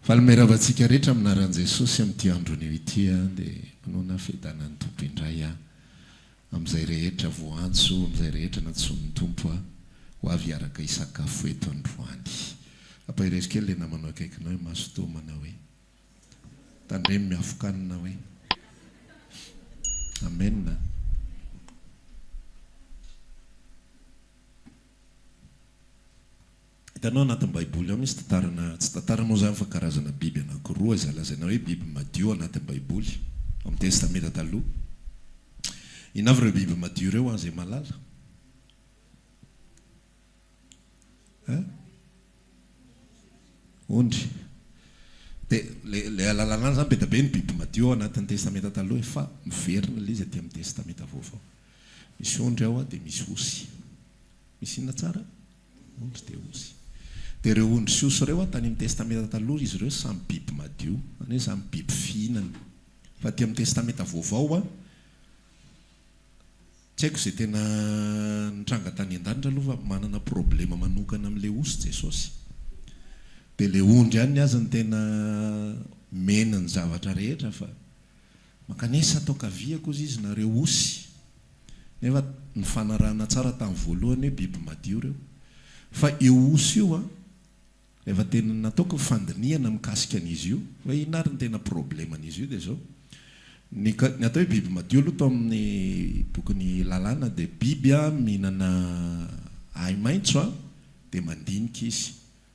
Faly miarahaba antsika rehetra amin'ny anaran'i Jesosy amin'ity andro anio ity aho dia manoana fiadanan'ny Tompo indray aho amin'izay rehetra voantso, amin'izay rehetra nantsoin'ny Tompo aho ho avy hiaraka hisakafo eto androany. Ampaherezo kely ilay namanao akaikinao hoe mazotoa manao hoe. Tandremo miafon-kanina hoe. Amen. Hitanao anatin'ny baiboly ao misy tantarana, tsy tantara moa izany fa karazana biby anankiroa izay lazaina hoe biby madio anatin'ny baiboly, ao amin'ny testamenta taloha. Inona avy ireo biby madio ireo ho an'izay mahalala? Hein? Ondry. Dia ilay alalana izany be dia be ny biby madio ao anatin'ny testamenta taloha e, fa miverina ilay izy aty amin'ny testamenta vaovao. Misy ondry ao dia misy osy. Misy inona tsara? Ondry dia osy. Dia ireo ondry sy osy ireo, tany amin'ny Testamenta Taloha, izy ireo samy biby madio, izany hoe samy biby fihinana. Fa aty amin'ny Testamenta Vaovao, tsy haiko izay tena nitranga tany an-danitra aloha fa manana problema manokana amin'ilay osy Jesosy. Dia ilay ondry ihany ny azy no tena mena ny zavatra rehetra fa mankanesa ato ankaviako hozy izy nareo osy. Nefa nifanarahana tsara tamin'ny voalohany hoe biby madio ireo. Fa io osy io an, rehefa tena nataoko ny fandinihana mikasika an'izy io, hoe inona ary ny tena probleman'izy io dia izao, ny ny atao hoe biby madio aloha tao amin'ny bokin'ny lalàna dia biby an mihinana ahi-maitso an, dia mandinika izy.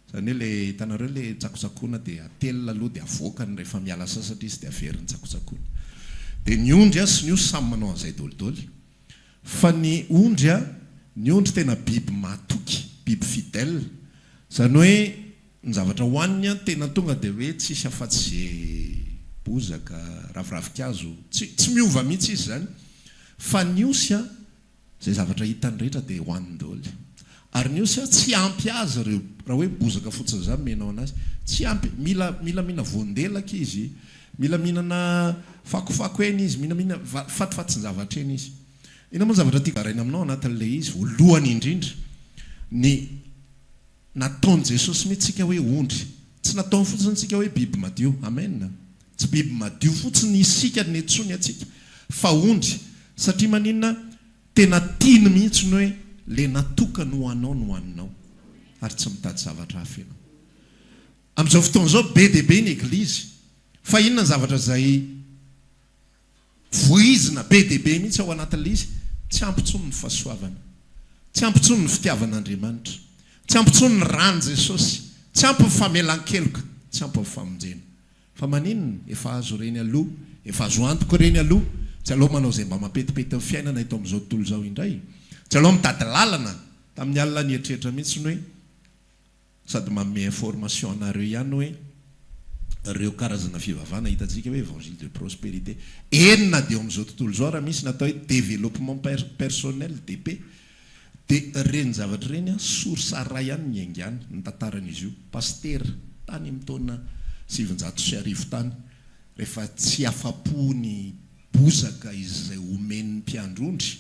Izany hoe ilay hitanareo ilay tsakotsakoana dia atelina aloha dia avoakany rehefa miala sasatra izy dia averiny tsakotsakoana. Dia ny ondry sy ny osy samy manao an'izay dolidoly. Fa ny ondry ny ondry tena biby mahatoky, biby fidèle. Izany hoe ny zavatra hohaniny tena tonga dia hoe tsisy afa-tsy ze bozaka, raviravin-kazo, tsy tsy miova mihitsy izy izany. Fa ny osy Izay zavatra hitany rehetra dia hohaniny daholo. Ary ny osy tsy ampy azy ireo, raha hoe bozaka fotsiny izany omenao anazy, tsy ampy, mila mila mihina voandelaka izy, mila mihinana fakofako eny izy, mila mihina fatifatin-javatra eny izy. Inona moa ny zavatra tiako zaraina aminao anatin'ilay izy? Voalohany indrindra, ny nataon'i Jesosy mihitsy tsika hoe ondry. Tsy nataony fotsiny tsika hoe biby madio. Amen. Tsy biby madio fotsiny isika niantsoany antsika fa ondry satria maninona tena tiany mihitsy ny hoe le natokany ho anao no haninao ary tsy mitady zavatra hafa ianao. Amin'izao fotoana izao be dia be ny eglizy fa inona ny zavatra izay voizina be dia be mihitsy ao anatin'ilay izy? Tsy ampy intsony ny fahasoavana, tsy ampy intsony ny fitiavan'Andriamanitra, tsy ampy intsony ny ran'i Jesosy, tsy ampy ny famelan-keloka, tsy ampy ny famonjena. Fa maninona? Efa azo ireny aloha, efa azo antoka ireny aloha, tsy aleo manao izay mba mampetipety ny fiainana eto amin'izao tontolo izao indray? Tsy aleo mitady lalana? Tamin'ny alina nieritreritra mihitsy ny hoe, sady manome information anareo ihany hoe, ireo karazana fivavahana hitantsika hoe évangile de prospérité, eny na dia eo amin'izao tontolo izao ara misy ny atao hoe développement personnel, DP, Dia ireny zavatra ireny an, source iray ihany ny niaingàny, ny tantaran'izy io. Pasitera, tany amin'ny taona 1900 tany, rehefa tsy afa-po ny bozaka izay omen'ny mpiandry ondry,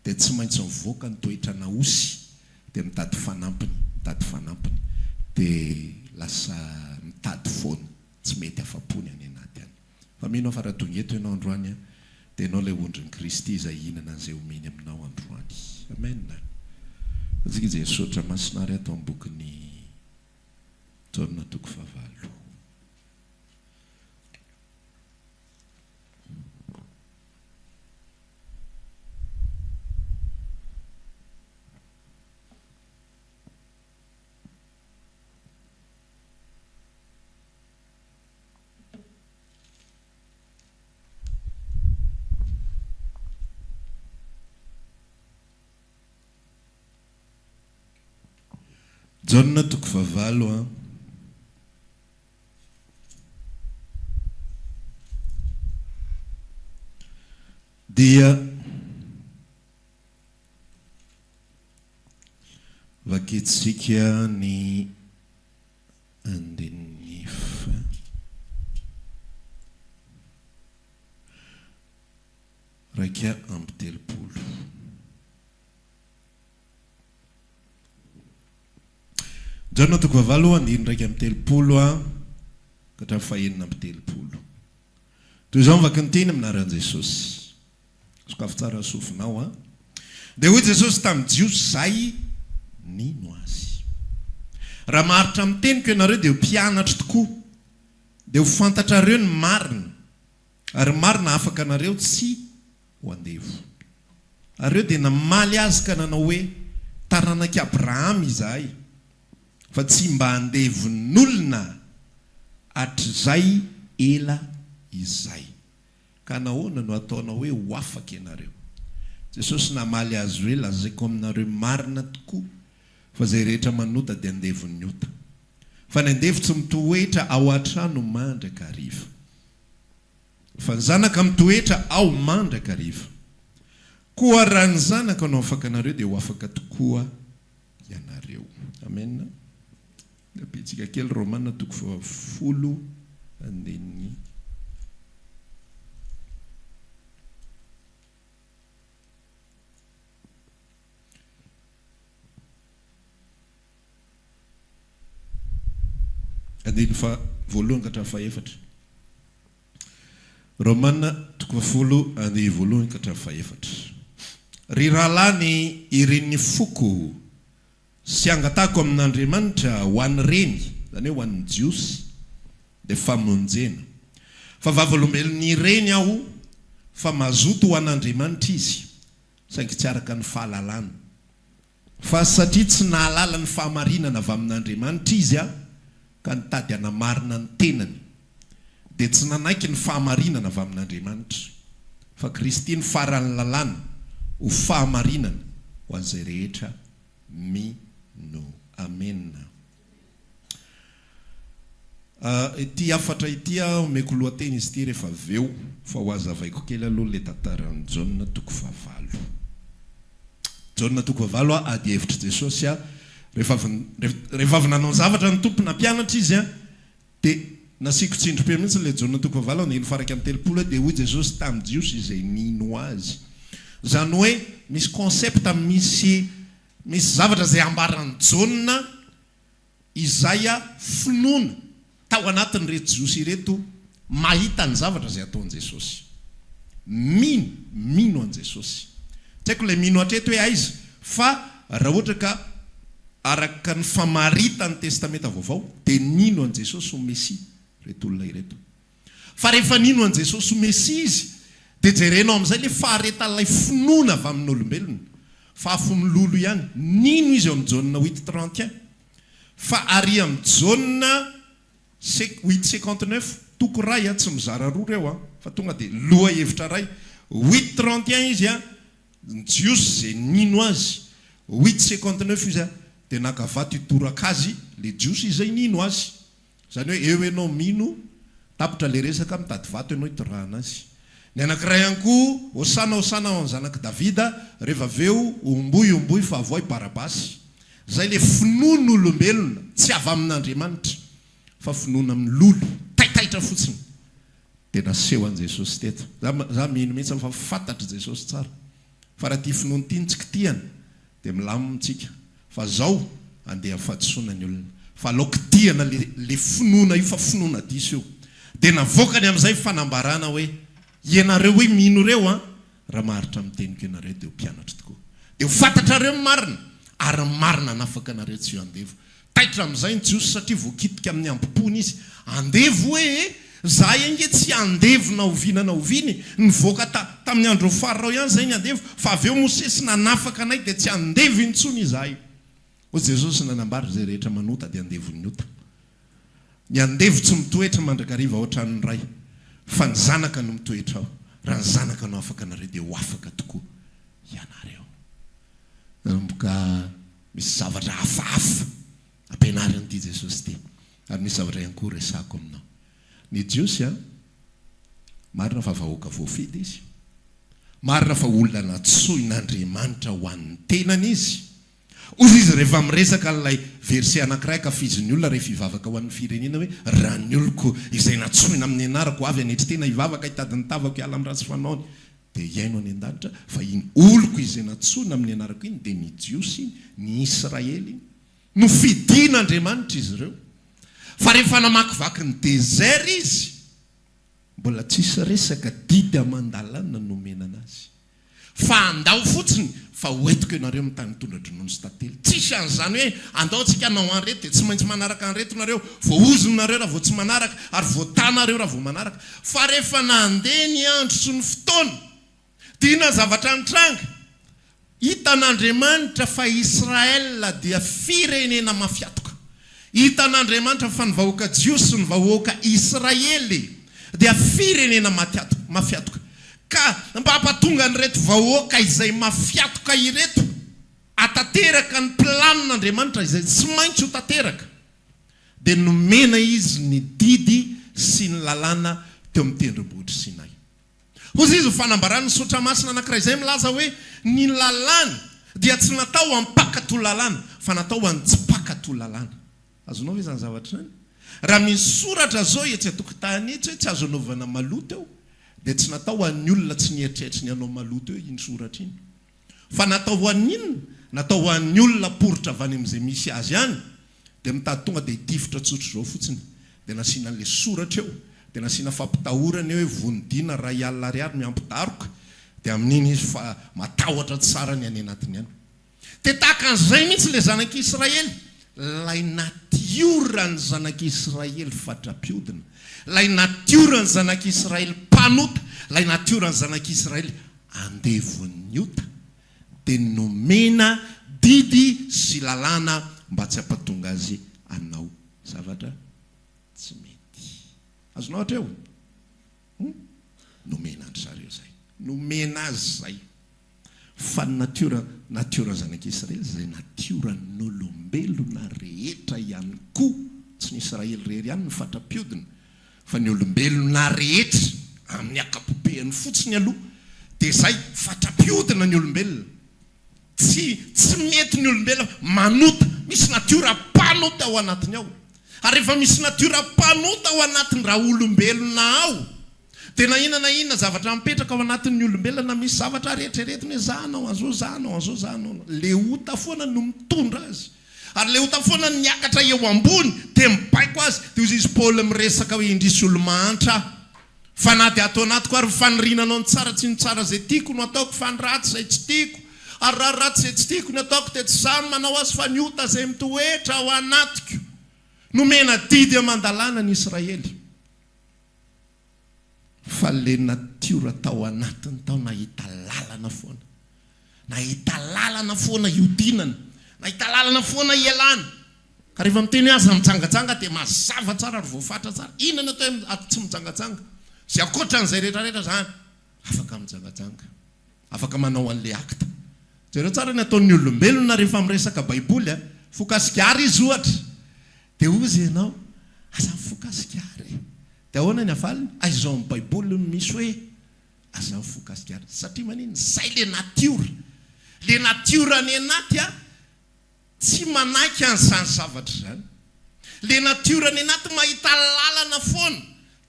dia tsy maintsy mivoaka ny toetrana osy, dia mitady fanampiny, mitady fanampiny, dia lasa mitady foana, tsy mety afa-po ny any anaty any. Fa mino aho fa raha tonga eto ianao androany an, dia ianao ilay ondrin'i Kristy izay hihinana an'izay omeny aminao androany. Amen. Antsika hijery soratra masina ary ato amin'ny bokin'i Jaona toko fahavalo. Jaona toko fahavalo a. Dia vakintsika ny Andininy faha-31. Jaona toko fahavalo andininy 31 a. ka hatramin'ny fahenina amby telopolo. Toy izao ny vakin'ny teny amin'ny anaran'i Jesosy. Sokafy tsara ny sofinao an. Dia hoy Jesosy tamin'ny Jiosy izay nino Azy, Raha maharitra amin'ny teniko ianareo dia ho mpianatro tokoa, dia ho fantatrareo ny marina, ary ny marina hahafaka anareo tsy ho andevo. Ary ireo dia namaly Azy ka nanao hoe, Taranak'i Abrahama izahay, fa tsy mba andevon'olona hatrizay ela izay. Ka nahoana no ataonao hoe ho afaka ianareo? Jesosy namaly azy hoe, Lazaiko aminareo marina tokoa fa izay rehetra manota dia andevon'ny ota. Fa ny andevo tsy mitoetra ao an-trano mandrakariva. Fa ny Zanaka mitoetra ao mandrakariva. Koa raha ny Zanaka no afaka anareo dia ho afaka tokoa ianareo. Amena. Ampiantsika kely Romana toko fahafolo andininy. Andininy faha voalohany ka hatramin'ny fahefatra. Romana toko fahafolo andininy voalohany ka hatramin'ny fahefatra. Ry rahalahy ny irin'ny foko Sy angatahako amin'Andriamanitra ho an'ireny, izany hoe ho an'ny Jiosy, dia famonjena. Fa vavolombelon'ireny aho fa mazoto ho an'Andriamanitra izy, saingy tsy araka ny fahalalana. Fa satria tsy nahalala ny fahamarinana avy amin'Andriamanitra izy, ka nitady hanamarina ny tenany, dia tsy nanaiky ny fahamarinana avy amin'Andriamanitra, fa Kristy no faran'ny lalàna ho fahamarinana ho an'izay rehetra mino. Amena. Ity hafatra ity omeko lohateny izy ity rehefa avy eo, fa ho hazavaiko kely aloha ilay tantaran'i Jaona toko fahavalo. Jaona toko fahavalo, ady hevitr'i Jesosy, rehefa avy rehefa avy nanao zavatra ny Tompo, nampianatra Izy, Dia nasiako tsindrim-peo mihitsy ilay Jaona toko fahavalo andininy faha 31 hoe dia hoy Jesosy tamin'ny Jiosy izay nino Azy. Izany hoe misy concept, misy misy zavatra izay ambaran'i Jaona izay finoana tao anatin'ireto Jiosy ireto mahita ny zavatra izay ataon'i Jesosy. Mino, mino an'i Jesosy. Tsy haiko ilay mino hatreto hoe aiza fa raha ohatra ka Araka ny famaritan'ny Testamenta Vaovao, dia nino an'i Jesosy ho Mesia ireto olona ireto. Fa rehefa nino an'i Jesosy ho Mesia izy, dia jerenao amin'izay ilay faharetan'ilay finoana avy amin'olombelona. Fa afo milolo ihany. Nino izy ao amin'ny Jaona huit trente un. Fa ary amin'ny Jaona huit cinquante neuf, toko iray, tsy mizara roa ireo an, fa tonga dia lohahevitra iray. Huit trente un izy an, Ny Jiosy izay nino azy, huit cinquante neuf izy dia naka vato hitoraka azy, le Jiosy izay nino azy. Izany hoe eo ianao mino, tapitra le resaka, mitady vato ianao hitorahana azy. Ny anankiray ihany koa, Hosana, Hosana ho an'ny zanak'i Davida, rehefa avy eo, homboy, homboy fa avoahy Barabasy. Izay le finoan'olombelona, tsy avy amin'Andriamanitra, fa finoana amin'ny lolo, taitaitra fotsiny. Dia naseho an'i Jesosy teto. Za, za mino mihitsy fa fantatr'i Jesosy tsara fa raha ity finoana ity no tsy kitihana dia milamina tsika. Fa zao andeha amin'ny fahadisoana ny olona. Fa alao kitihana le, le finoana io fa finoana diso io. Dia navoakany amin'izay fanambarana hoe, ianareo hoe mino ireo an, raha maharitra amin'ny teniko ianareo dia ho mpianatro tokoa. Dia ho fantatrareo ny marina, ary ny marina hanafaka anareo tsy ho andevo. Taitra amin'izay ny Jiosy satria voakitika amin'ny hambom-pony izy. Andevo hoe e! Izahay ange tsy andevo na oviana na oviana e! Nivoaka ta, tamin'ny andron'i Farao ihany izahay ny andevo, fa avy eo Mosesy nanafaka anay dia tsy andevo intsony izahay. Hoy Jesosy nanambara, Izay rehetra manota dia andevon'ny ota. Ny andevo tsy mitoetra mandrakariva ao an-tranon'ny Ray, fa ny Zanaka no mitoetra ao. Raha ny Zanaka no afaka anareo dia ho afaka tokoa ianareo. Nanomboka misy zavatra hafahafa ampianarin'ity Jesosy ity. Ary misy zavatra ihany koa resahako aminao. Ny Jiosy an, marina fa vahoaka voafidy izy. Marina fa olona nantsoin'Andriamanitra ho an'ny tenany izy. Hoy izy rehefa miresaka an'ilay verset anankiray ankafizin'ny olona rehefa hivavaka ho an'ny firenena hoe, Raha ny oloko izay nantsoina amin'ny anarako avy hanetry tena hivavaka hitady ny tavako hiala amin'ny ratsy fanaony, Dia hihaino any an-danitra, fa iny oloko izay nantsoina amin'ny anarako iny dia ny Jiosy iny, ny Israely iny. Nofidin'Andriamanitra izy ireo. Fa rehefa namakivaky ny désert izy, mbola tsisy resaka didy aman-dalàna nomena anazy. Fa andao fotsiny fa ho entiko ianareo amin'ny tany mitondra-dronono sy tantely. Tsisy an'izany hoe andao tsika hanao an'ireto dia tsy maintsy manaraka an'ireto nareo, voaozona nareo raha vao tsy manaraka ary voatahy nareo raha vao manaraka. Fa rehefa nandeha ny andro sy ny fotoana dia inona ny zavatra nitranga? Hitan'Andriamanitra fa Israël dia firenena mafiatoka. Hitan'Andriamanitra fa ny vahoaka Jiosy sy ny vahoaka Israely dia firenena mafiatoka. Ka mba hampatonga an'ireto vahoaka izay mafiatoka ireto hatanteraka ny planin'Andriamanitra izay tsy maintsy ho tanteraka dia nomena izy ny didy sy ny lalàna teo amin'ny tendrombohitr'i Sinay. Hoy izy, Fanambaran'ny Soratra Masina anankiray izay milaza hoe ny lalàna dia tsy natao ho an'ny mpankatò lalàna, fa natao ho an'ny tsy mpankatò lalàna. Azonao ve izany zavatra izany? Raha misy soratra izao etsy an-tokotany etsy hoe tsy azo anaovana maloto eo, dia tsy natao ho an'ny olona tsy nieritreritra ny hanao maloto eo iny soratra iny. Fa natao ho an'ny inona? Natao ho an'ny olona poritra avy any amin'izay misy azy any, dia mitady tonga dia hitifitra tsotr'izao fotsiny. Dia nasiana an'ilay soratra eo, dia nasiana fampitahorana eo hoe vonidina 1000 ariary miampy daroka, dia amin'iny izy fa matahotra tsara ny any anatiny any. Dia tahaka an'izay mihitsy ilay zanak'Israely, ilay natioran'ny zanak'Israely fatra-piodina, ilay natioran'ny zanak'Israely mpanota, ilay natioran'ny zanak'Israely andevon'ny ota, dia nomena didy sy lalàna mba tsy hampatonga azy hanao zavatra tsy mety. Azonao hatreo? Hum? Nomena an-dry zareo izay. Nomena azy izay. Fa ny natiora, natioran'ny zanak'Israely izay natioran'olombelona rehetra ihany koa, tsy ny Israely irery ihany no fatra-piodina, fa ny olombelona rehetra, amin'ny ankapobeany fotsiny aloha, dia izay, fatra-piodina ny olombelona. Tsy, tsy mety ny olombelona manota, misy natiora mpanota ao anatiny ao. Ary rehefa misy natiora mpanota ao anatin-draolombelona ao, Dia na inona na inona zavatra mipetraka ao anatin'ny olombelona misy zavatra eritreretiny hoe za hanao an'izao, za hanao an'izao, za hanao an'izao. Le ota foana no mitondra azy. Ary le ota foana no miakatra eo ambony dia mibaiko azy. Dia hoy izy Paoly miresaka hoe indrisy olo-mahantra aho. Fa na dia ato anatiko ary ny faniriana hanao ny tsara, tsy ny tsara izay tiako no ataoko fa ny ratsy izay tsy tiako. Ary raha ny ratsy izay tsy tiako no ataoko dia tsy za no manao azy fa ny ota izay mitoetra ao anatiko. Nomena didy aman-dalàna ny Israely. Fa le natiora tao anatiny tao nahita lalana foana. Nahita lalana foana hiodinana. Nahita lalana foana hialana. Ka rehefa miteny hoe aza mijangajanga dia mazava tsara ary voafatra tsara. Inona no atao hoe tsy mijangajanga? Izay ankoatran'izay rehetra rehetra izany, afaka mijangajanga. Afaka manao an'le acte. Jereo tsara ny ataon'ny olombelona rehefa miresaka baiboly a. Foka sigara izy ohatra. Dia hozy ianao, aza mifoka sigara e. Dia ahoana ny havaliny? Aiza ao amin'ny baiboly no misy hoe aza mifoka sigara? Satria maninona? Izay le natiora. Le natiora any anaty a, tsy manaiky an'izany zavatra izany. Le natiora any anaty mahita lalana foana.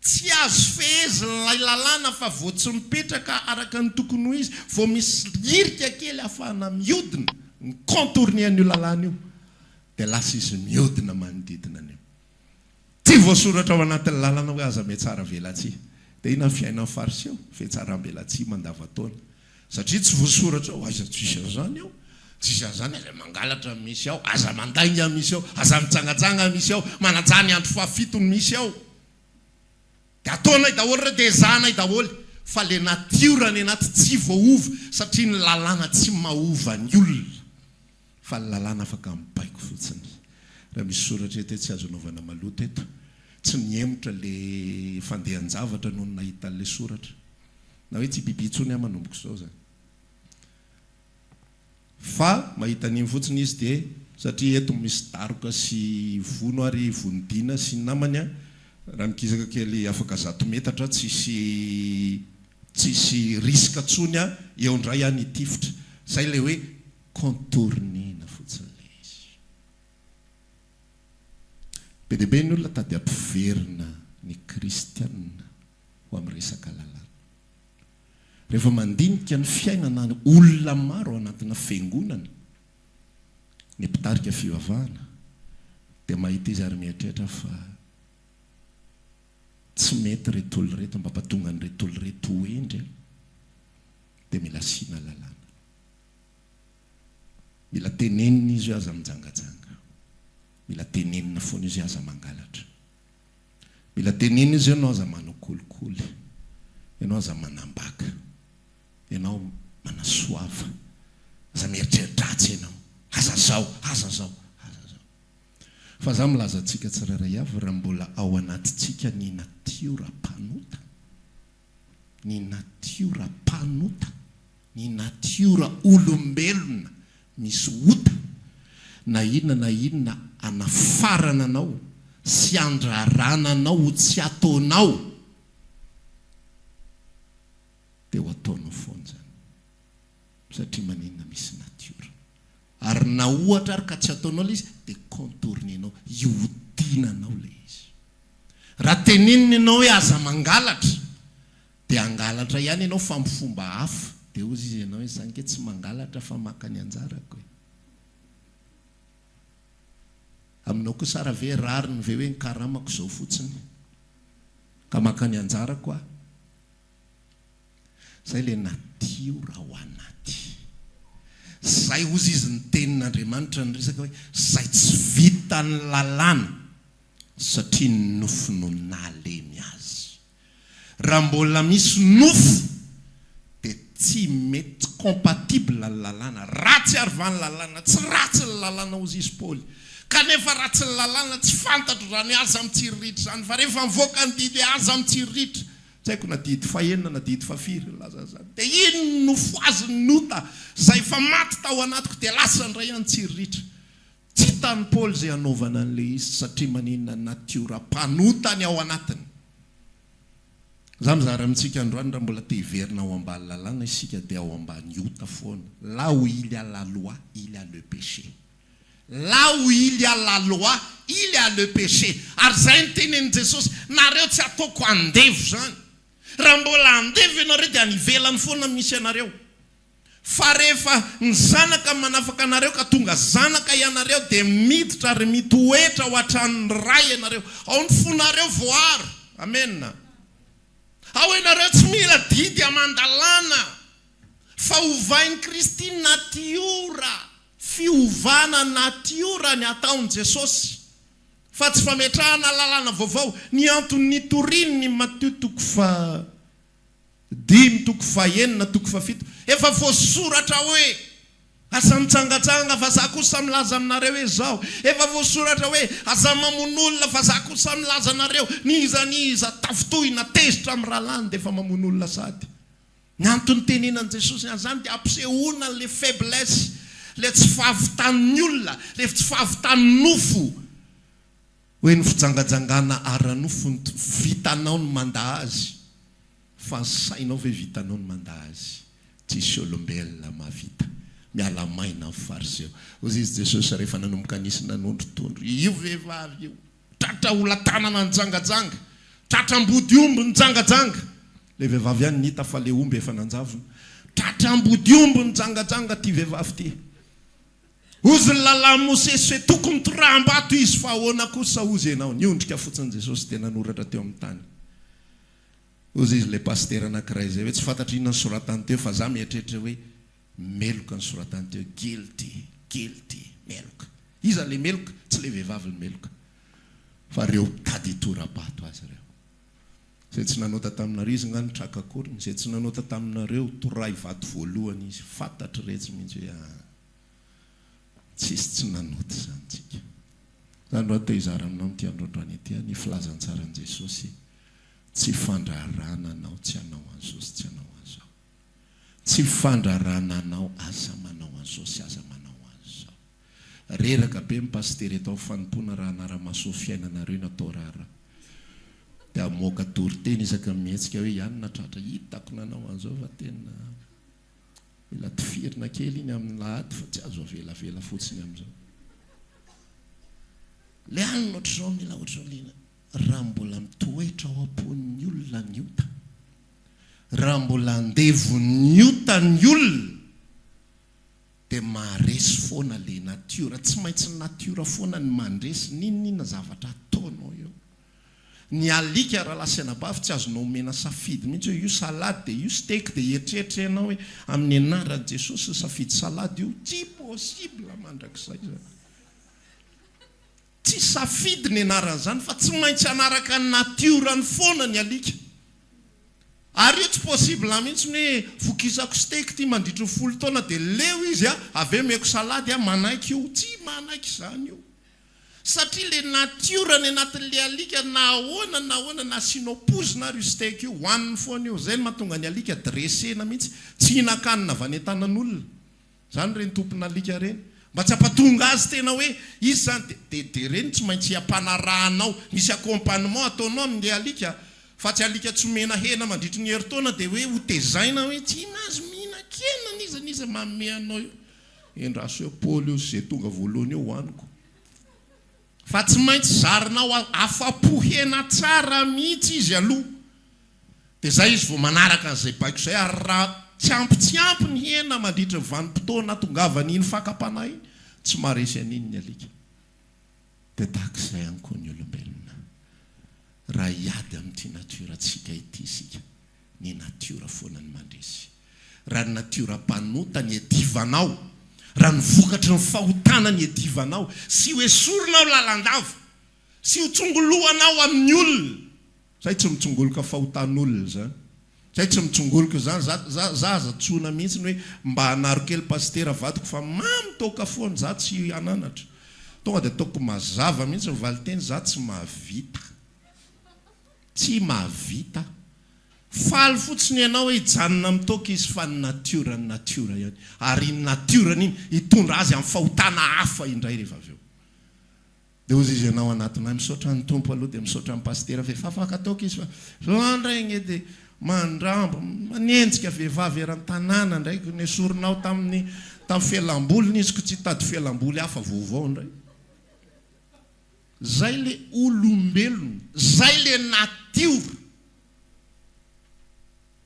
Tsy azo fehezina ilay lalàna fa vao tsy mipetraka araka ny tokony ho izy, vao misy hirika kely ahafahana mihodina, mi-contourner an'io lalàna io, dia lasa izy mihodina manodidina an'io. Tsy voasoratra ao anatin'ny lalana hoe aza mihatsara velatsihy. Dia inona ny fiainan'ny Fariseo? Fihatsaram-belatsihy mandavantaona. Satria tsy voasoratra ao, aiza tsisy an'izany ao, tsisy an'izany, aza mangalatra misy ao, aza mandainga misy ao, aza mijangajanga misy ao, manajà ny andro fahafito no misy ao. Dia ataonay daholo ireo, dia ezahanay daholo. Fa ilay natiora any anaty tsy voaova, satria ny lalàna tsy mahova ny olona. Fa ny lalàna afaka mibaiko fotsiny. Raha misy soratra eto hoe tsy azo anaovana maloto eto, tsy nihemotra le fandehan-javatra nony nahita an'ilay soratra. Na hoe tsy hipipi intsony aho manomboka izao izany. Fa mahita an'iny fotsiny izy dia, satria eto misy daroka sy vono ary vonidina sy ny namany an, raha mikisaka kely afaka zato metatra tsisy tsisy risque intsony an, eo indray aho nitifitra. Izay ilay hoe Contourner-na fotsiny ilay izy. Be dia be ny olona tady hampiverina ny kristiana ho amin'ny resaka lalàna. Rehefa mandinika ny fiainana olona maro ao anatina fiangonana ny mpitarika fivavahana. Dia mahita izy ary mieritreritra fa tsy mety ireto olona ireto, mba hampatonga an'ireto olona ireto ho hendry an, dia mila asiana lalàna. Mila tenenina izy hoe aza mijangajanga. Mila tenenina foana izy hoe aza mangalatra. Mila tenenina izy hoe ianao aza manao kolikoly. Ianao aza manambaka. Ianao manasoava. Aza mieritreri-dratsy ianao. Aza zao, aza zao, aza zao. Fa za milaza antsika tsirairay avy raha mbola ao anatintsika ny natiora mpanota, ny natiora mpanota, ny natiora olombelona misy ota, na inona na inona anafarana anao sy andrarana anao ho tsy ataonao, dia ho ataonao foana izany. Satria maninona misy natiora. Ary na ohatra ary ka tsy ataonao ilay izy dia contourner-nao, ihodinanao ilay izy. Raha tenenina ianao hoe aza mangalatra dia hangalatra ihany ianao fa amin'ny fomba hafa. Dia hozy izy ianao hoe za ange tsy mangalatra fa maka ny anjarako e. Aminao kosa ary ve rariny ve hoe ny karamako izao fotsiny ka maka ny anjarako aho? Zay le natiora ao anaty. Zay hozy izy ny tenin'Andriamanitra niresaka hoe zay tsy vitan'ny lalàna satria ny nofo no nalemy azy. Raha mbola misy nofo dia tsy mety tsy compatible ny lalàna. Ratsy ary va ny lalàna? Tsy ratsy ny lalàna hozy izy Paoly. Kanefa ratsy ny lalàna tsy fantatro izany aza mitsiriritra izany fa rehefa mivoaka ny didy hoe aza mitsiriritra Tsy haiko na didy fahenina na didy fahafiry nilaza an'izany. Dia iny nofohaziny ny ota izay efa maty tao anatiko dia lasa indray aho nitsiriritra. Tsy hitan'i Paoly izay hanaovana an'ilay izy satria maninona natiora mpanota ny ao anatiny. Izaho mizara amintsika androany raha mbola te hiverina ao ambany lalàna isika dia ao ambany ota foana. Là où il y a la loi, il y a le péché. Là où il y a la loi, il y a le péché. Ary izay no tenenin'i Jesosy, nareo tsy ataoko andevo izany. Raha mbola andevo ianareo dia any ivelany foana no misy anareo. Fa rehefa ny Zanaka no manafaka anareo ka tonga zanaka ianareo dia miditra ary mitoetra ao an-tranon'ny Ray ianareo. Ao ny fonareo voaro. Amena. Ao ianareo tsy mila didy aman-dalàna fa ovain'i Kristy natiora. Fiovana natiora ny ataon'i Jesosy, fa tsy fametrahana lalàna vaovao. Ny antony nitoriany ny Matio toko faha dimy, toko faha enina, toko faha fito, efa voasoratra hoe, Aza mitsangatsanga, fa za kosa milaza aminareo hoe izao. Efa voasoratra hoe, Aza mamono olona, fa za kosa milaza anareo, n'iza n'iza tafintohina, tezitra amin'ny rahalahiny dia efa mamono olona sady. Ny antony nitenenan'i Jesosy an'izany dia hampisehoana an'ilay faiblesse, ilay tsy fahavitan'ny olona, ilay tsy fahavitan'ny nofo. Hoe ny fijangajangana ara-nofo no vitanao ny mandà azy, fa ny sainao ve vitanao ny mandà azy? Tsisy olombelona mahavita. Miala maina ny fariseo. Hoy izy Jesosy rehefa nanomboka nisy nanondrotondro io vehivavy io. Tratra ola-tanana nijangajanga. Tratra ambodiomby nijangajanga. Ilay vehivavy ihany no hita fa ilay omby efa nanjavona. Tratra ambodiomby nijangajanga ity vehivavy ity. Hozy ny lalàn'i Mosesy hoe tokony toraham-bato izy fa ahoana kosa hozy ianao? Niondrika fotsiny Jesosy dia nanoratra teo amin'ny tany. Hozy izy ilay pasitera anankiray izay hoe tsy fantatro inona nosoratany teo fa za mieritreritra hoe Meloka ny soratany teo guilty, guilty, meloka. Iza le meloka? Tsy le vehivavy no meloka fa reo mitady hitora-bato azy reo. Zay tsy nanota taminareo izy nga nitraka akoriny, zay tsy nanota taminareo torahy vato voalohany izy, fantatry retsy mihitsy hoe aa tsisy tsy nanota izany tsika. Zany ro te hizara aminao amin'ity andro androany ity aho ny filazantsaran'i Jesosy tsy fandrarana anao tsy hanao an'izao sy tsy hanao an'izao. Tsy fandrarana anao aza manao an'izao sy aza manao an'izao. Reraka be ny pasitera eto amin'ny fanompoana raha hanara-maso ny fiainanareo no atao raharaha. Dia hamoaka toriteny isaky ny mihetsika hoe ianona tratra hitako nanao an'izao fa tena mila tifirina kely iny amin'ny lahady fa tsy azo avelavela fotsiny amin'izao. Le anona ohatr'izao mila ohatr'izao liana. Raha mbola mitoetra ao am-pon'ny olona ny ota, Raha mbola andevon'ny ota ny olona, Dia maharesy foana le natiora. Tsy maintsy ny natiora foana ny mandresy n'inon'inona zavatra ataonao eo. Ny alika rahalahy sy anabavy tsy azonao omena safidy mihitsy hoe io salade dia io steak dia hieritreritra ianao hoe amin'ny anaran'i Jesosy nisafidy salade io. Tsy possible mandrakizay izany. Tsy safidy ny anaran'izany fa tsy maintsy hanaraka ny natiorany foana ny alika. Ary io tsy possible mihitsy ny hoe vokisako steak ity mandritry ny folo taona dia leo izy a, avy eo omeko salade a, manaiky io. Tsy manaiky izany io. Satria le natiorany anatin'le alika na ahoana na ahoana na asianao pozina ary io steak io, hohaniny foana io. Izay no mahatonga ny alika dressena mihitsy, tsy hihinan-kanina avy any an-tanan'olona. Zany ireny tompon'alika ireny. Mba tsy hampatonga azy tena hoe izy izany dia dia dia ireny tsy maintsy ampanarahanao, misy accompagnement ataonao amin'ilay alika fa tsy alika tsy omena hena mandritry ny herintaona dia hoe ho tezaina hoe tsy mahazo mihinan-kena n'iza n'iza manome anao io. Endraso eo Paoly io sy izay tonga voalohany eo hohaniko. Fa tsy maintsy zarinao afa-po hena tsara mihitsy izy aloha. Dia izay izy vao manaraka an'izay baiko izay ary raha tsy ampy tsy ampy ny hena mandritra ny vanim-potoana ahatongavan'iny fakam-panahy iny, tsy maharesy an'iny ny alika. Dia tahaka izay ihany koa ny olombelona. Raha hiady amin'ity natiora-ntsika ity isika, ny natiora foana no mandresy. Raha ny natiora mpanota ny iadivanao, raha ny vokatry ny fahotana ny iadivanao, sy ho esorinao lalandava, sy ho tsongolohanao amin'ny olona, Zay tsy mitsongoloka fahotan'olona zany. Zay tsy mitsongoloka zany. Za za za aza antsoina mihitsy ny hoe mba hanaro kely pasitera vadiko fa mamy toaka foana za tsy hananatra. Tonga de ataoko mazava mihitsy ny valinteny za tsy mahavita. Tsy mahavita. Faly fotsiny ianao hoe hijanona amin'ny toaka izy fa ny natiora ny natiora ihany. Ary iny natiorany iny hitondra azy amin'ny fahotana hafa indray rehefa avy eo. Dia hozy izy ianao anatona ahy, misaotra ny Tompo aloha dia misaotra an'i Pasitera fa efa afaka toaka izy fa zao ndray ange dia mandrambo, manenjika vehivavy eran-tanàna ndray ko nesorinao tamin'ny tamin'ny fialamboliny izy ko tsy hitady fialamboly hafa vaovao ndray. Zay le olombelona, zay le natiora.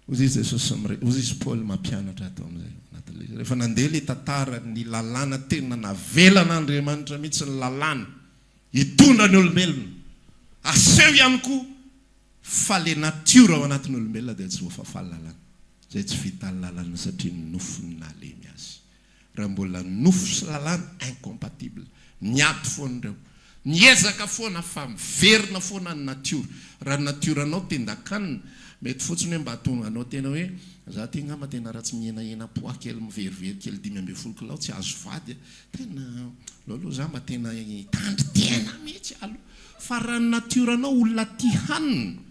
Hoy izy Jesosy mire, hoy izy Paoly mampianatra ato amin'izay anatin'ilay izy. Rehefa nandeha ilay tantara ny lalàna tena navelan'Andriamanitra mihitsy ny lalàna hitondra ny olombelona. Aseho ihany koa fa ilay natiora ao anatin'ny olombelona dia tsy voafafan'ny lalàna. Izay tsy vitan'ny lalàna satria ny nofony nalemy azy. Raha mbola nofo sy lalàna incompatible. Miady foana ireo. Miezaka foana fa miverina foana ny natiora. Raha ny natioranao tendan-kanina, mety fotsiny hoe mba hahatonga anao tena hoe za ty angamba tena raha tsy mihenahena poids kely miverivery kely 15 kilao tsy azo vady a. Tena aleo aloha za mba tena hitandrin-tena mihitsy aloha. Fa raha ny natioranao olona tia hanina,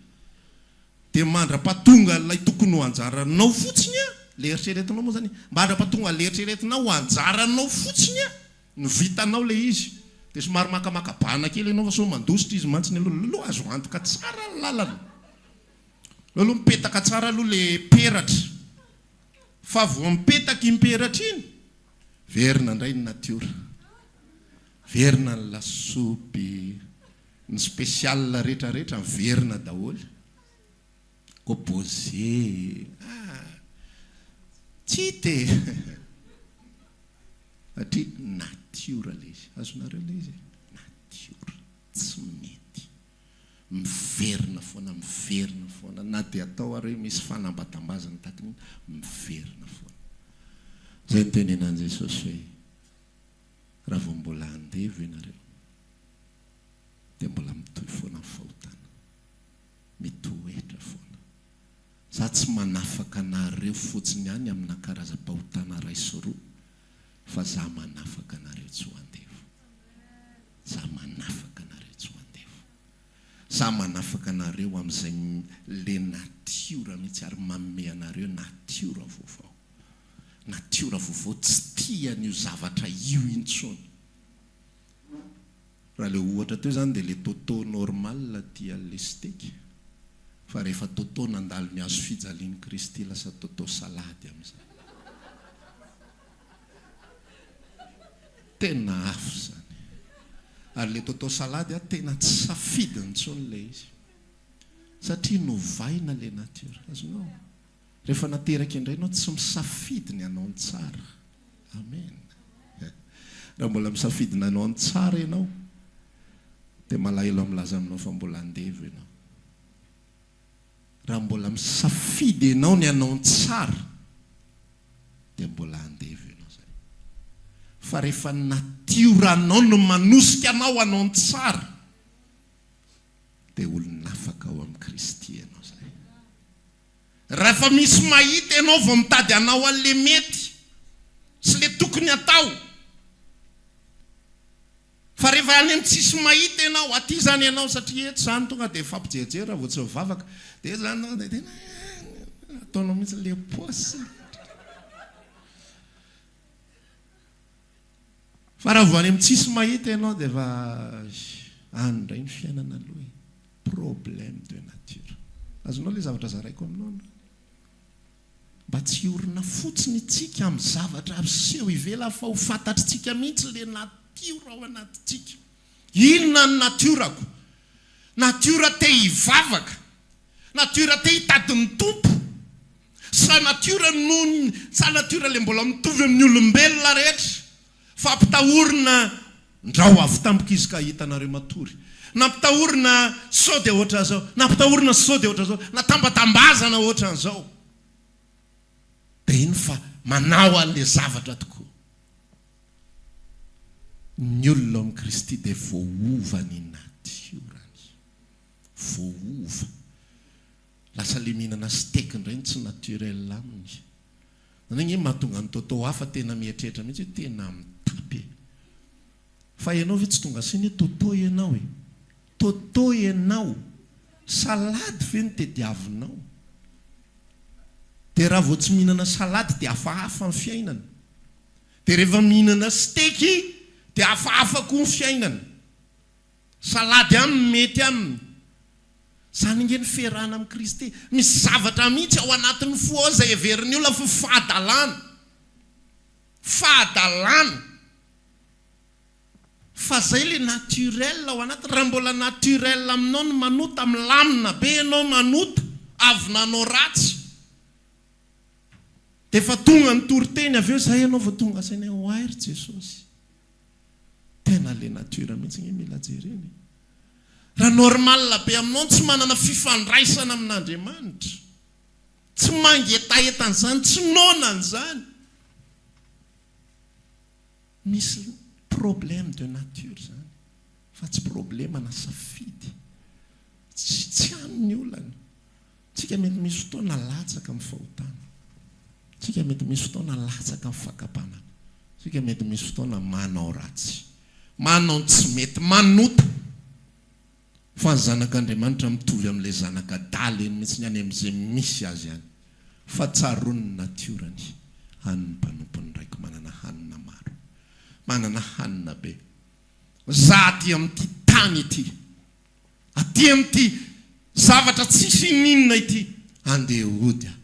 Dia mandra-pahatonga ilay tokony ho anjaranao fotsiny an, ilay eritreretinao moa izany e, mandra-pahatonga ilay eritreretinao ho anjaranao fotsiny an, no vitanao ilay izy. Dia somary makamaka bahana kely ianao fa sao mandositra izy mantsy ny aloha. Aloha azo antoka tsara ny lalana. Aleo aloha mipetaka tsara aloha ilay peratra. Fa vao mipetaka iny peratra iny, verina indray ny natiora. Verina ny lasopy. Ny special rehetra rehetra miverina daholo. Composé ah tsy hita e! Satria natiora ilay izy. Azonareo ilay izy e? Natiora. Tsy mety. Miverina foana, miverina foana. Na dia atao ary hoe misy fanambatambazana tahaka ny inona, miverina foana. Izay no tenenan'i Jesosy hoe, raha vao mbola andevo ianareo, dia mbola mitohy foana ny fahotana. Mitoetra foana. Za tsy manafaka anareo fotsiny ihany amina karazam-pahotana iray sy roa, fa za manafaka anareo tsy ho andevo. Za manafaka anareo tsy ho andevo. Za manafaka anareo amin'izay le natiora mihitsy ary manome anareo natiora vaovao. Natiora vaovao tsy tia an'io zavatra io intsony. Raha le ohatra teo zany dia le Toto normal tia an'le steak fa rehefa Toto nandalo ny hazo fijalian'i Kristy lasa Toto salady amin'izay. Tena hafa izany. Ary le Toto salady a tena tsy safidiny intsony le izy. Satria novaina le nature. Azonao? Rehefa nateraka indray ianao tsy misafidy ny hanao ny tsara. Amen. Raha mbola misafidy nanao ny tsara ianao, dia malahelo aho milaza aminao fa mbola andevo ianao. Raha mbola misafidy ianao ny hanao ny tsara, dia mbola andevo ianao izay. Fa rehefa ny natioranao no manosika anao hanao ny tsara, dia olon'afaka ao amin'i Kristy ianao izay. Rahefa misy mahita ianao vao mitady hanao an'le mety sy le tokony hatao. Fa rehefa any amin'ny tsisy mahita ianao, aty izany ianao satria eto izany tonga dia mifampijerijery raha vao tsy mivavaka, dia eto izany tonga dia tena ataonao mihitsy le paosy. Fa raha vao any amin'ny tsisy mahita ianao dia efa any indray ny fiainana aloha e. Problème de nature. Azonao ilay zavatra zaraiko aminao androany? Mba tsy hiorina fotsiny itsika amin'ny zavatra aseho ivelany fa ho fantatritsika mihitsy ilay natiora ao anatintsika. Inona ny natiorako? Natiora te hivavaka. Natiora te hitady ny Tompo. Sa natiora noho ny, sa natiora ilay mbola mitovy amin'ny olombelona rehetra. Fa ampitahorina ndrao avy tampoka izy ka hahita anareo matory. Nampitahorina sao dia ohatran'izao, nampitahorina sao dia ohatran'izao, natambatambazana ohatran'izao. Dia iny fa manao an'ilay zavatra tokoa. Ny olona ao amin'i Kristy dia voaova ny natiorany. Voaova. Lasa le mihinana steak indray no tsy naturel aminy. Zany ange mahatonga an'i Toto hafa tena mieritreritra mihitsy hoe tena mitapy e. Fa ianao ve tsy tonga saina hoe Toto ianao e? Toto ianao! Salady ve no tediavinao? Dia raha vao tsy mihinana salady dia hafahafa ny fiainana. Dia rehefa mihinana steak dia hafahafa koa ny fiainana. Salady aminy no mety aminy. Izany ange ny fiarahana amin'i Kristy. Misy zavatra mihitsy ao anatin'ny fo ao izay heverin'ny olona fa fahadalana. Fahadalana. Fa izay ilay naturel ao anatiny. Raha mbola naturel aminao ny manota, milamina be ianao manota, avy nanao ratsy. Dia efa tonga ny toriteny avy eo izay ianao vao tonga saina hoe oay ry Jesosy. Tena le nature mihitsy nge mila jerena e. Raha normal be aminao ny tsy manana fifandraisana amin'Andriamanitra, tsy mangetaheta an'izany, tsy noana an'izany, misy problème de nature izany fa tsy problema na safidy. Tsy tsy any ny olana. Tsika mety misy fotoana latsaka amin'ny fahotana. Tsika mety misy fotoana latsaka amin'ny fakam-panahy. Tsika mety misy fotoana manao ratsy. Manao ny tsy mety, manota. Fa ny zanak'Andriamanitra mitovy amin'ilay zanak'adala eny mihitsy any amin'izay misy azy any. Fa tsaroany ny natiorany, any ny mpanompon'ny Raiko manana hanina maro. Manana hanina be. Za aty amin'ity tany ity. Aty amin'ity zavatra tsisy ininona ity, andeha hody aho,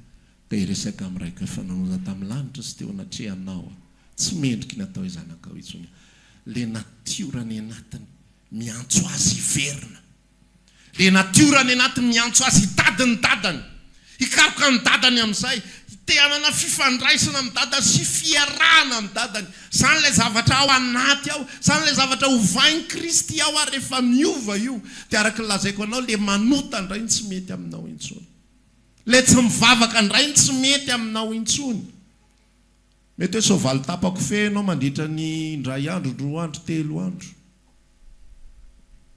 dia hiresaka amin'ny raiko efa nanota tamin'ny lanitra sy teo anatrehanao aho. Tsy mendriky ny atao hoe zanakao intsony aho. Ilay natiora any anatiny miantso azy hiverina. Ilay natiora any anatiny miantso azy hitady ny dadany. Hikaroka ny dadany amin'izay. Te hanana fifandraisana amin'ny dadany sy fiarahana amin'ny dadany. Izany ilay zavatra ao anaty ao. Izany ilay zavatra ovain'i Kristy ao ary rehefa miova io dia araka ny lazaiko anao ilay manota indray no tsy mety aminao intsony. Ilay tsy mivavaka indray no tsy mety aminao intsony. Mety hoe soavaly tapa-kofehy ianao mandritra ny indray andro, roa andro, telo andro.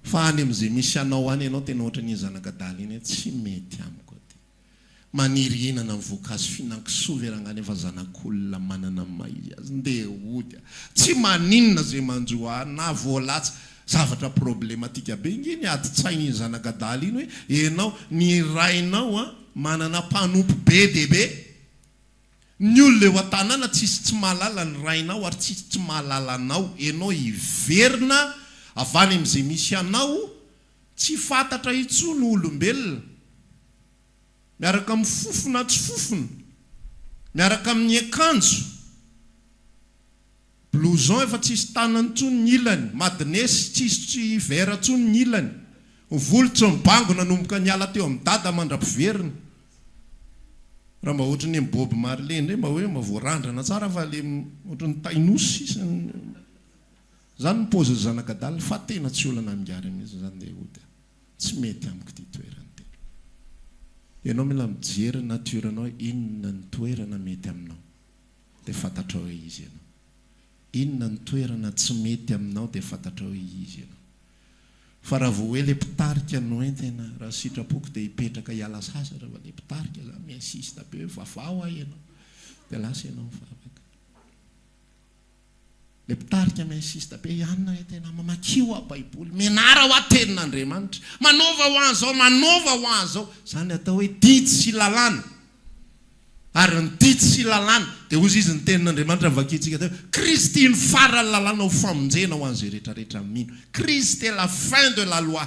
Fa any amin'izay misy anao any ianao tena ohatran'iny zanak'adala iny hoe tsy mety amiko aty. Maniry hihinana ny voankazo fihinan-kisoa ve rangahy nefa zanak'olona manana ny maha izy azy. Ndeha hody aho. Tsy maninona izay manjo ahy na voalatsa. Zavatra problematika be nge ny adin-tsain'iny zanak'adala iny hoe ianao, ny rainao an, manana mpanompo be dia be. Ny olona eo an-tanàna tsisy tsy mahalala ny rainao ary tsisy tsy mahalala anao, enao hiverina avy any amin'izay misy anao, tsy fantatra intsony ho olombelona, miaraka amin'ny fofona tsy fofona, miaraka amin'ny akanjo, blouson efa tsisy tanany intsony ny ilany, madines tsisy tsy vert intsony ny ilany, ny volo tsy mibango nanomboka niala teo amin'i dada mandra-piverina. Raha mba ohatry ny Bob Marley indray mba hoe mba voarandrana tsara fa le ohatry ny tain'osy sisa ny zany ny paozin'ny zanak'adala fa tena tsy olana mingary mihitsy zany ndeha hody a! Tsy mety amiko ity toerana ity. Ianao mila mijery ny nature nao hoe inona ny toerana mety aminao dia fantatrao hoe iza ianao. Inona ny toerana tsy mety aminao dia fantatrao hoe iza ianao. Fa raha vao hoe le mpitarika no entina, raha sitrapoko dia hipetraka hiala sasatra fa le mpitarika zany mi-insiste be hoe vavaho aho ianao dia lasa ianao mivavaka. Le mpitarika mi-insiste be ihany hoe tena mamakia hoa baiboly, mianara hoa tenin'Andriamanitra, manaova hoa an'izao, manaova hoa an'izao. Izany atao hoe didy sy lalàna. Ary ny didy sy lalàna, dia hozy izy ny tenin'Andriamanitra novakintsika teo, Kristy no faran'ny lalàna ho famonjena ho an'izay rehetra rehetra mino. Christ est la fin de la loi.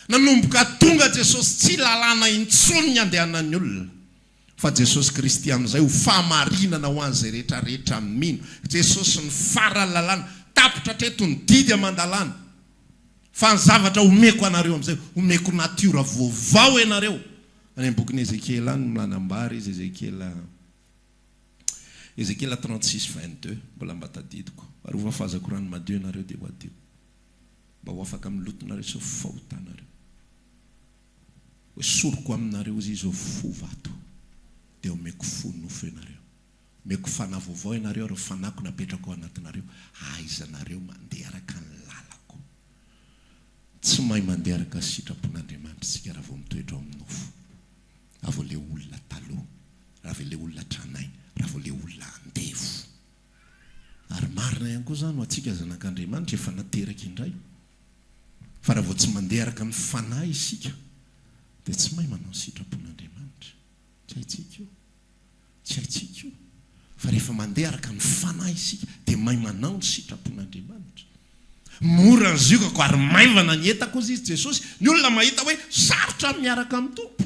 Nanomboka tonga Jesosy tsy lalàna intsony ny andehanan'ny olona, fa Jesosy Kristy amin'izay ho fahamarinana ho an'izay rehetra rehetra mino. Jesosy no faran'ny lalàna. Tapitra hatreto ny didy aman-dalàna. Fa ny zavatra omeko anareo amin'izay, omeko natiora vaovao ianareo. Any amin'ny bokin'i Ezekiela any manambara izy, Ezekiela, Ezekiela 36 22, mbola mba tadidiko. Ary hofafazako rano madio ianareo dia ho hadio, mba ho afaka amin'ny lotonareo sy ny fahotanareo. Hoesoriko aminareo izy izao fo vato, dia homeko fo nofo ianareo. Omeko fanahy vaovao ianareo ary ny fanahiko napetrako ao anatinareo, hahaizanareo mandeha araka ny lalako. Tsy mahay mandeha araka ny sitrapon'Andriamanitra isika raha vao mitoetra ao amin'ny nofo. Raha vao ilay olona taloha, raha vao ilay olona tranainy, raha vao ilay olona andevo. Ary marina ihany koa izany ho antsika zanak'Andriamanitra efa nateraka indray. Fa raha vao tsy mandeha araka ny fanahy isika dia tsy mahay manao ny sitrapon'Andriamanitra. Tsy haintsika io. Tsy haintsika io. Fa rehefa mandeha araka ny Fanahy isika, dia mahay manao ny sitrapon'Andriamanitra. Mora ny ziogako ary maivana ny entako, hozy izy Jesosy. Ny olona mahita hoe sarotra ny miaraka amin'ny Tompo.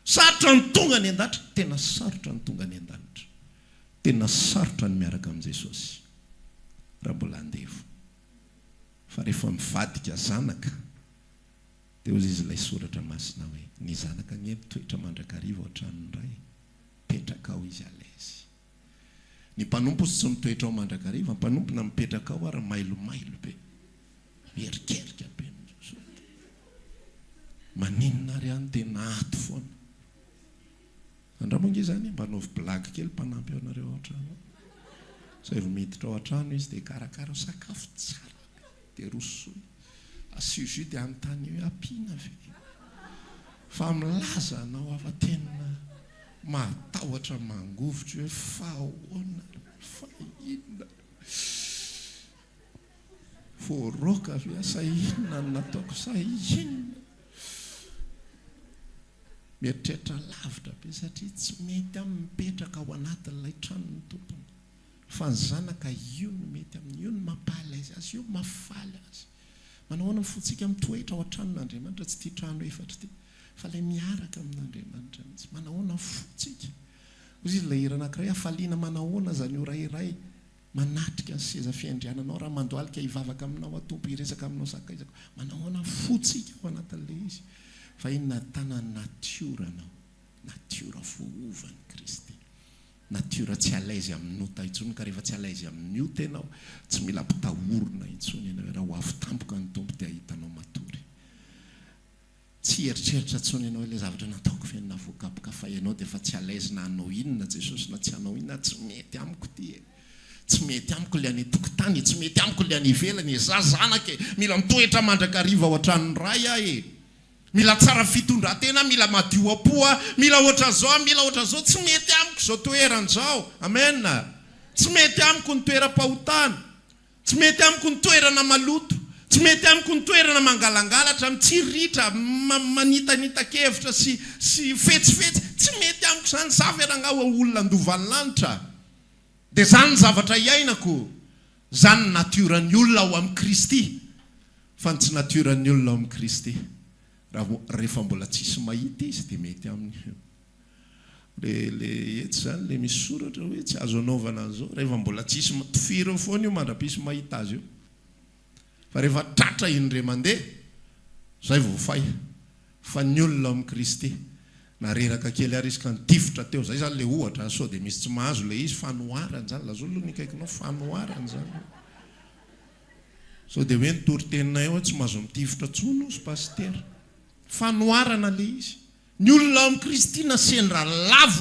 Sarotra ny tonga any an-danitra. Tena sarotra ny tonga any an-danitra. Tena sarotra ny miaraka amin'i Jesosy raha mbola andevo. Fa rehefa mivadika zanaka, Dia hozy izy ilay soratra masina hoe, ny zanaka anie mitoetra mandrakariva ao an-tranon'ny Ray, mipetraka ao izy à l'aise. Ny mpanompo ozy tsy mitoetra ao mandrakariva, mpanompo na mipetraka ao ary mailomailo be, mierikerika be mizozota. Maninona ary aho no tena ato foana? Andramo ange izany e, mba anaovy blague kely mpanampy anareo ao an-trano ao. Zay vao miditra ao an-trano izy dia karakara sakafo tsara be, dia rosoy, asio jus dia anontanio hoe ampiana ve? Fa milaza anao aho fa tena mahatahotra mangovitra hoe fa ahoana ary, fa inona ary? Voaroaka ve aho sa inona no nataoko sa inona? Mieritreritra lavitra be satria tsy mety aminy mipetraka ao anatin'ilay tranon'ny tompony. Fa ny zanaka io no mety aminy, io no mampa à l'aise azy, io no mahafaly azy. Manao ahoana ny fontsika mitoetra ao an-tranon'Andriamanitra, tsy ity trano efatra ity, fa ilay miaraka amin'Andriamanitra mihitsy. Manao ahoana ny fontsika? Hoy izy ilay hira anankiray, hafaliana manahoana izany ora iray Manatrika ny seza fiandriananao raha mandohalika hivavaka aminao aho Tompo hiresaka aminao sakaizako. Manahoana ny fontsika ao anatin'ilay izy? Fa inona ahitana ny natioranao? Natiora voaovan'i Kristy. Natiora tsy à l'aise amin'ny ota intsony ka rehefa tsy à l'aise amin'ny ota ianao, tsy mila ampitahorina intsony ianao hoe raha ho avy tampoka ny Tompo dia hahita anao matory. Tsy hieritreritra intsony ianao ilay zavatra nataoko ve no navoakaboka fa ianao dia efa tsy à l'aise na hanao inona Jesosy na tsy hanao inona, tsy mety amiko ity e! Tsy mety amiko ilay any an-tokotany e! Tsy mety amiko ilay any ivelany e! Za zanaka e! Mila mitoetra mandrakariva ao an-tranon'ny Ray aho e! Mila tsara fitondran-tena aho, mila madio am-po aho, mila ohatran'izao aho, mila ohatran'izao, tsy mety amiko izao toerana izao! Amen! Tsy mety amiko ny toeram-pahotana. Tsy mety amiko ny toerana maloto, tsy mety amiko ny toerana mangalangalatra, mitsiriritra, manitanita-kevitra sy sy fetsifetsy, tsy mety amiko izany, za ve rangaha ho olona handova ny lanitra? Dia izany ny zavatra iainako, izany ny natioran'ny olona ao amin'i Kristy, fa ny tsy natioran'ny olona ao amin'i Kristy, raha rehefa mbola tsisy mahita izy dia mety aminy io. Le le etsy zany le misy soratra hoe tsy azo anaovana an'izao rehefa mbola tsisy tifiro eo foana io mandra-pisy mahita azy eo. Fa rehefa tratra indray mandeha zay vao fay. Fa ny olona ao amin'i Kristy. Na reraka kely ary izy ka nitifitra teo. Zay zany le ohatra, sao dia misy tsy mahazo le izy, fanoharana zany. Lazao aloha ny akaikinao, fanoharana zany. Sao dia hoe ny toriteninay ao tsy mahazo mitifitra intsony hozy pasitera. Fanoharana le izy. Ny olona ao amin'i Kristy na sendra lavo.